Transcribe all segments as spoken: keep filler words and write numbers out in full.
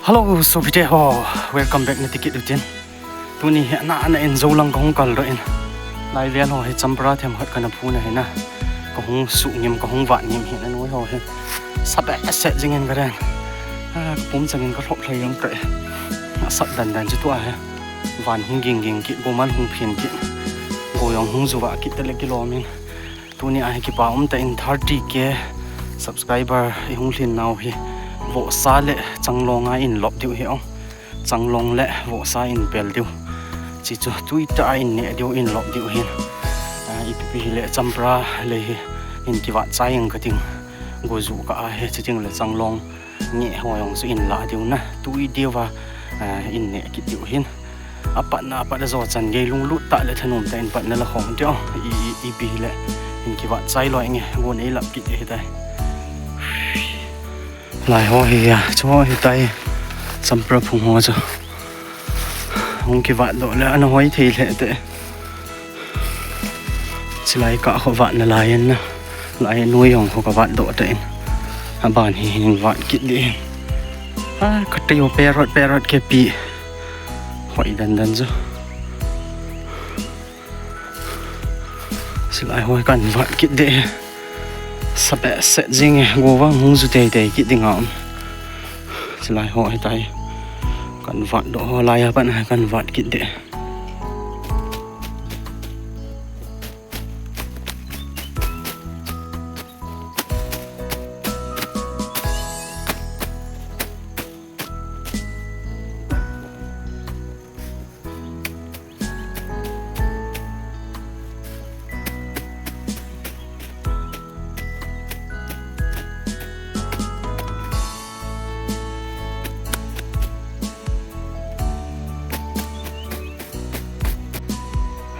Hello, sopite ho. Welcome back nati kit utin. Tuni hi ana ana in Jolang kahung kaldoh in. Lai vel ho hi champra themkhat kana phun ahi na. Kahung suhngim, kahung vatngim hi na noi ho hi. Sa behseh jingin kaden. Ah, kapum changin kalhop lhai jong kahi. Asat dandan chu tua hi. Van hung ging ging kit, goman hung phin kit. Go jong hung ju vah kit tale kilom in. Tuni a hi kipa umtah in thirty K subscriber ihung lhin nau hi. Vohsa le Changlong a inlop diu hi ong. Changlong le Vohsa inpel diu. Hichu tuitah a inneh diu inlop diu hin. Ah, ipi pi hile champra lei hi hin kivat chai ing kating. Go ju kah a hi, chuteng le Changlong ngeh ho jong chu inlah diu na. Tui diu va, ah, inneh kit diu hin. Apatna apat a jo chan gei lunglut tah le thanom tah in patna la khom diu. I, i, ipi hile hin kivat chai loi nge, go neilap kit hitai. Lai ho hi a, chu ho hitai. Champra phung ho chu hung kivat doh le ana hoi thei lheh te. Chilai kah ho vatna lai in na. Lai noi jong ho kavat doh tah in. Aban hi hin vat kit ding. Ah, katei ho parrot, parrot kepi. Hoi dandan chu. Chilai ho kan vat kit ding. Sa behseh jing e, go vang hung ju teitei kit ding a um. Chilai ho hitai. Kan vat doh ho lai a pat kan vat kit ding.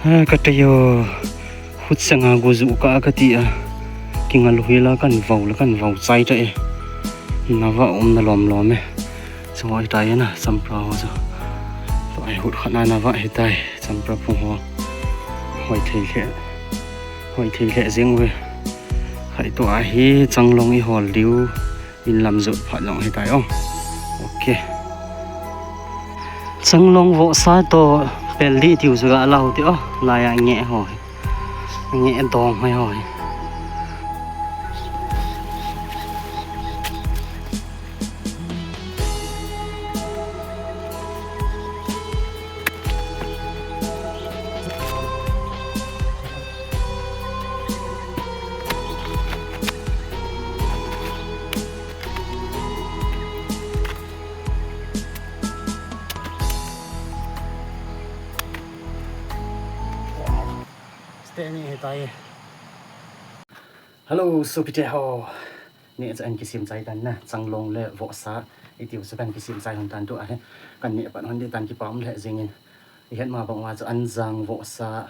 Ha, katei o. Khut sanga go ju kah a kati a. Kingal u hila kan vau le kan vau chai ta e. Na va um na lom lom e. Chu ho hitai na, champra ho chu. Tua hi khut khat na na va hitai, champra phung ho. Hoi thei lheh. Hoi thei lheh jing uve. Khai tua hi Changlong i hol diu. In lam jot phat jong hitai o. Ok. Changlong Vohsa to pel ding tiu chu ga lau ti o. Lai a ngeh ho. Ngeh dong hoi ho. Stay ni hitai. Hello, sopite ho. Neh chu kan kisem chai tan na, Changlong le Vohsa, i tiu chu kan kisem chai hon tan tua hi. Kan neh pan hon ding tan kipa um lheh jingin. I het ma bang uva chu Anjang, Vohsa,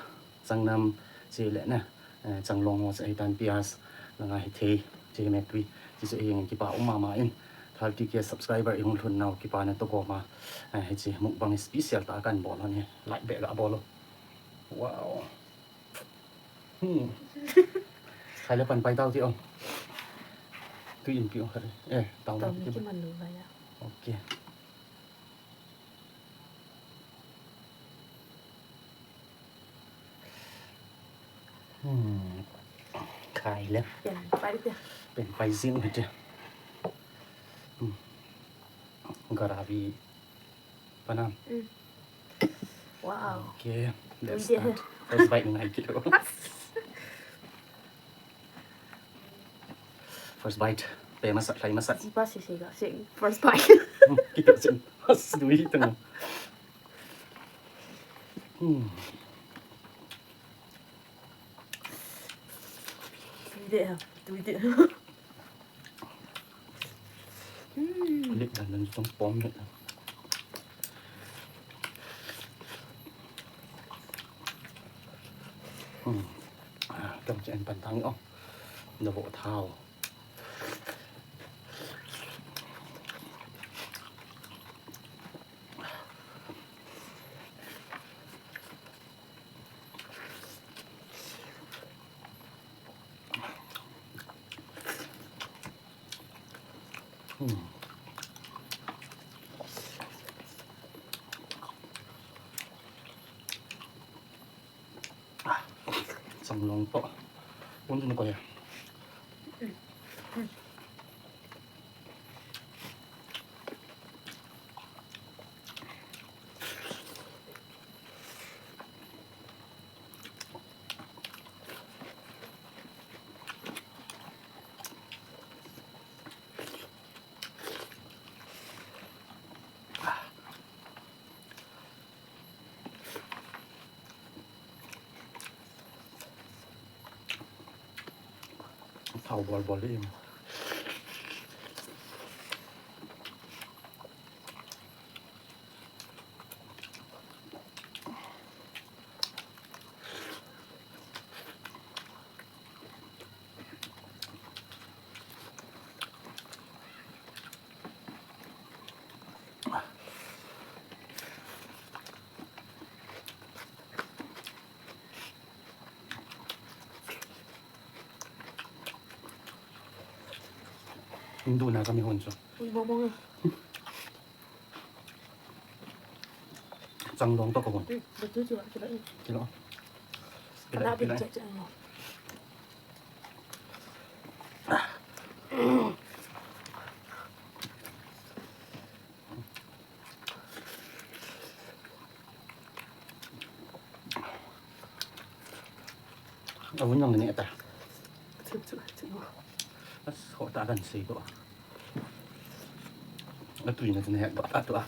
Changnam, chule na, eh, Changlong ho chu ahi tan Pias, langa hi Thei, chu hi Metui, chu chu hi kipa um mama in. Thirty K subscriber i hung lhun nau kipa na to goma. Eh, hichi mukbang special tah kan bol hon hi. Like beh ga bol o. Wow. Hmm. Khai le pan pai tau ti o. Tui in pi o khai. Eh, tau na Tau ti ni ki. Kiman lu lai a. Ok. Hmm. Khai le. Pen pai te. Pen pai jing u hite. Hmm. Garavi. Panam. Mm. Wow. Okay, let's Tui dia. Start. First bite ngai kit o. First bite. Pe masat, lhai masat. Jipa se se ga se. First bite. Hmm, kit o sin. Has, dui tang. Hmm. Tui dia, tui dia. Hmm. Lik dan dan tong pom ni. Hmm. Ah, tong chen pan tang o. Na vo thao. Hmm. Sang long to. Pun tu na ko ya. Thao bol bol in. Hindu na kami hon so. Ui, mong mong. Chang long to ko hon. Ui, betul juga, kira. Kilo. Kira, kira. Avun jong neh ta. Thip chu, thip mo. As, ho ta kan sei ko. Atui na chu neh ta ta tu a.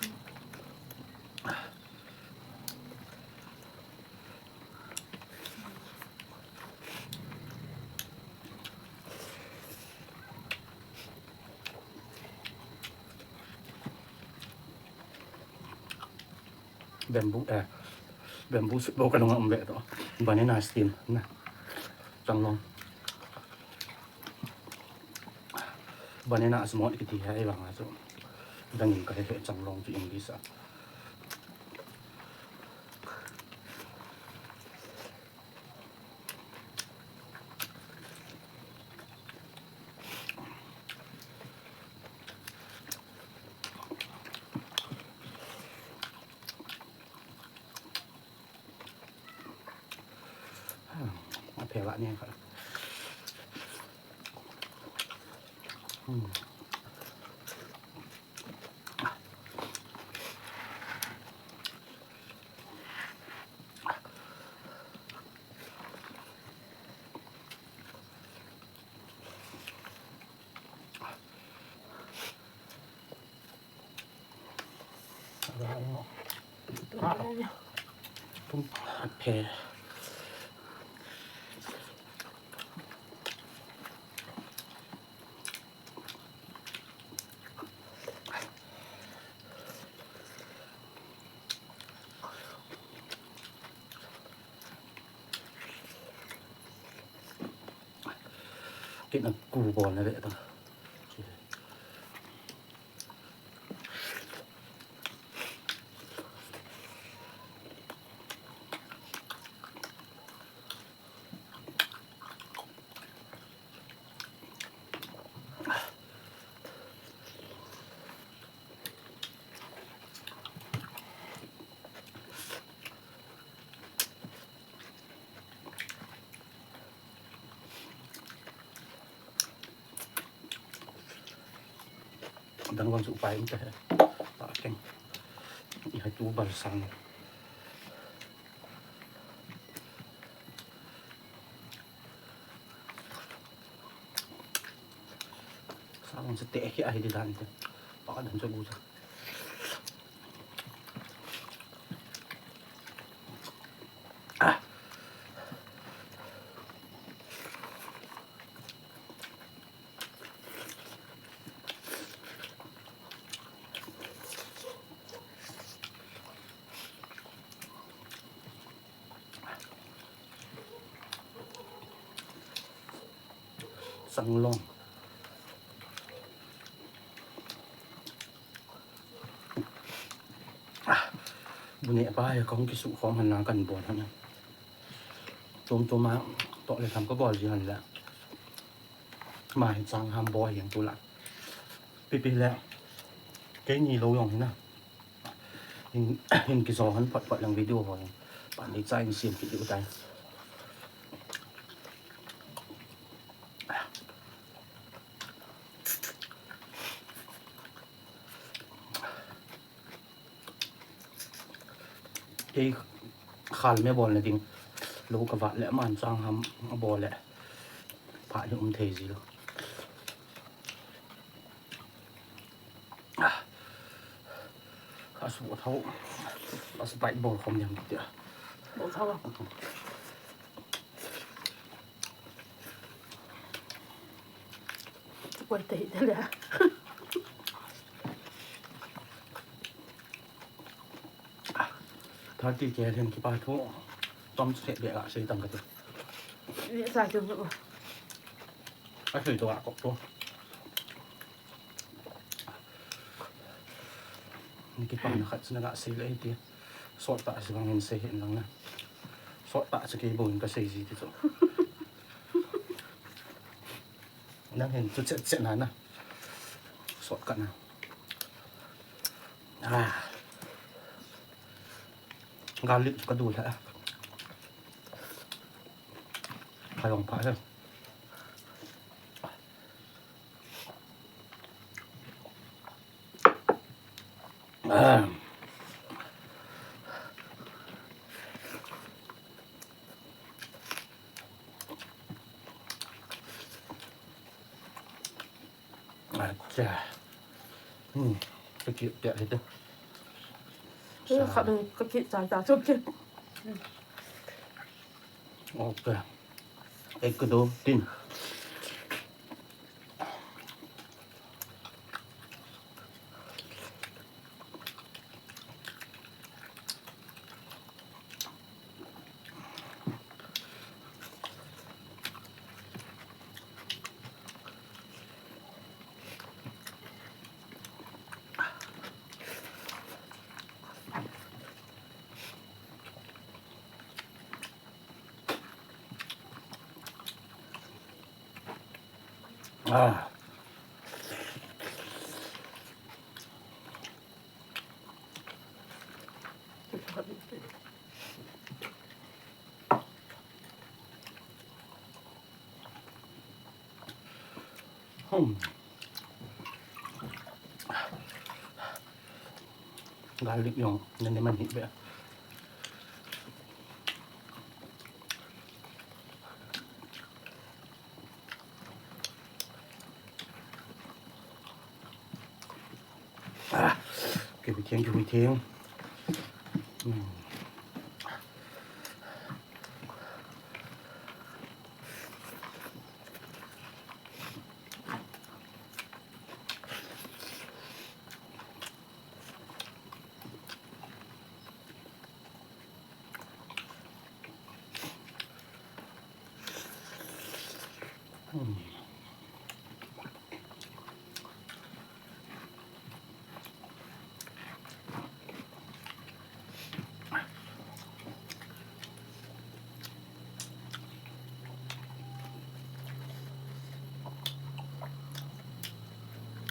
Bamboo, eh, bamboo shoot bou ka nung a um ve to. Banana stem na. Chang long. Banana is mot kiti hi vang a chu. Dang in ka he he chang long chu English a. A phe vah ni kha. Hmm. Kit na ku bol na ve ta. Dang vang chu upai um ta he. Ta keng. I hai tu bal sang. Sa vang chu te ki a hi di dan te. Pa dan chu gu cha. Sang long. Bu neh pa hi kahung kisuh khom han lang kan bol han. Tum tum a toh le tham ka bol ji han le. Ma hi chang ham bol hi ang tu la. Pipi le. Keini lou jong hi na. Hin, hin kijo han phot phot lang video ho. Pan dei cha in siam kit diu tai. Ei, khalme bolna ding. Lou kavat le aman chang ham abol le. Phat hi um thei ji lou. Ah. Asu thau. Asu pai bol khom diam tia. Bol thau a. Koi te hi te le. Thirty K hin kipa thu. Tom se be a sei tam ka te. Ni sa chu. A sei to a kop to. Ni kipana khat chu na ga sei le ti. Sot ta si bang hin sei hin lang na. Sot ta chu kei bou in ka sei ji ti chu. Nang hin chu chet chet na na. Sot ka na. Ah. Garlic chu ka du le. Ka long pha le. Ah. Acha. Hmm. Ka kit pia hi te. Sa. Ka kit cha cha chu kit. Okay. Ek, do, tin. Ah. Hmm. Garlic jong nene man hi be. Ah, kihui theng, kihui theng. Hmm.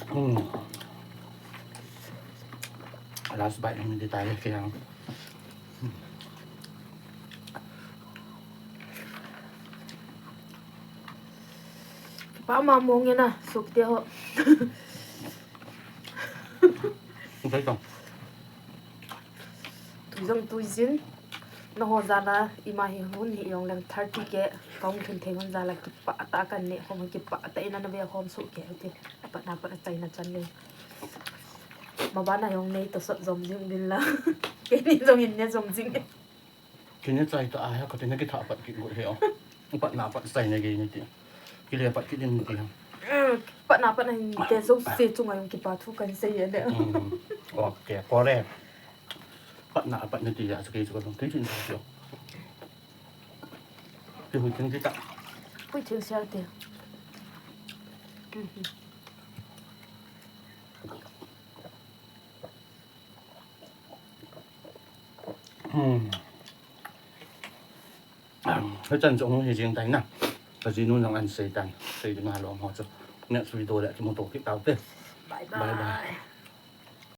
Hmm. Last bite ni di tayo kaya. Pa ma mong na suk te ho. Tui jong tui jin. Naho jal a ima hi hun hi jong leng thirty K kong thun thei hun jal a kipah tah a kan neh khom, kipah tah in ana ve khom soh kei u te. Apat na pat a chaina chan le. Maban a jong nei to sot jom jing uvin la. Keini jong in ne jom jing e. Kine chai ta a, ka tine kitha pat kit got he o. Pat na pat chai na gei ni ti. Kile pat kit din ti. Pat na pat na hin te jouse chunga jong kipa thu kan sei e le. Mm. Okay, correct. Pat na pat na ti ya, chu kei chu ka dong, kei chu ni chu. Kihui theng ti ta. Hui theng sia te. Mhm. Hmm. Hichan chu hung hi jing tai na. Ka jinu jong an sei tan. Sei ding a lom ho chu. Next video le kimu to kit tau te. Bye bye. Bye bye.